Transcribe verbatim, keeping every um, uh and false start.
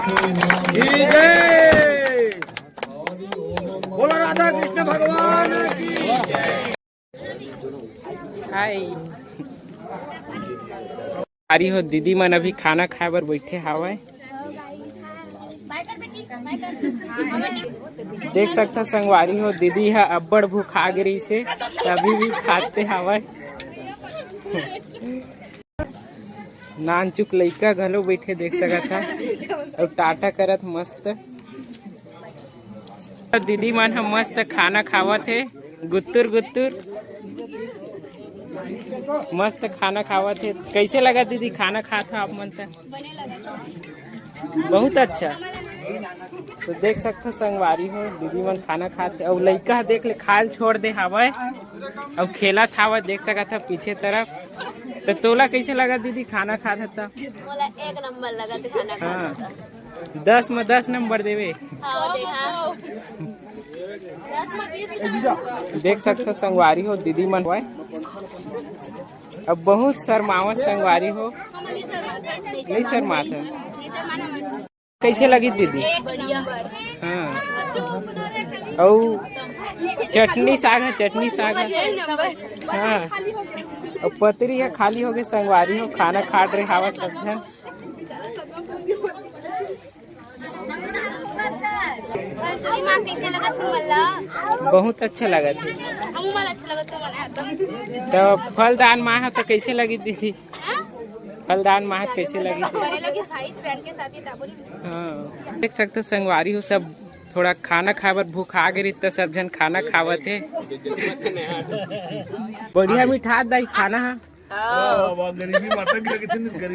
की जय। बोलो राधा कृष्ण भगवान की। हाय। संगवारी हो, दीदी मन अभी खाना खाए बर बैठे हावय। देख सकथव संगवारी हो, दीदी ह अब्बड़ भुखा गे रहिसे, अभी भी खाते हावय। नानचुक लइका घलो बैठे देख सकत ह, अउ टाटा करत मस्त। दीदी मन ह मस्त खाना खावत हे, गुत्तुर गुत्तुर मस्त खाना खावत हे। कैसे लगा दीदी खाना खात हो आप मन त? बहुत अच्छा। तो देख सकथो संगवारी हो, दीदी मन खाना खात हे, अउ लइका ह देख ले खाल छोड़ दे हावय, अउ खेलत हावय देख सकत ह पीछे तरफ। तो तोला कैसे लगा दीदी खाना खात ह त? मोला एक नंबर लगा थे खाना खात। हाँ, दस में दस नंबर देवे। हाँ, दे, हाँ। देख सकथो संगवारी हो, दीदी मन होय, अब बहुत शर्मावत संगवारी हो, नहीं शर्मात है। कैसे लगी दीदी? हाँ, अउ चटनी साग है, चटनी साग है। हाँ, अउ पतरी है, खाली हो गई संगवारी हो, खाना खात रहे हावय सब झन। संतरी माँ कैसे लगत तुमन ला? बहुत अच्छा लगत हे। हमू मन अच्छा लगत तुमन ला। तो फलदान माँ ह तो कैसे लगी दीदी? हाँ? फलदान माँ ह कैसे लगी? बड़े लगी भाई, फ्रेंड के साथ ही ला बोली। हाँ, देख सकते संगवारी हो सब थोड़ा खाना खाए बर भूख आ गई रही, तो सब झन खाना खावत हे। बढ़िया मिठात दाई खाना है। हाँ, वाह, गरीबी माता की लगी थी, गरीबी।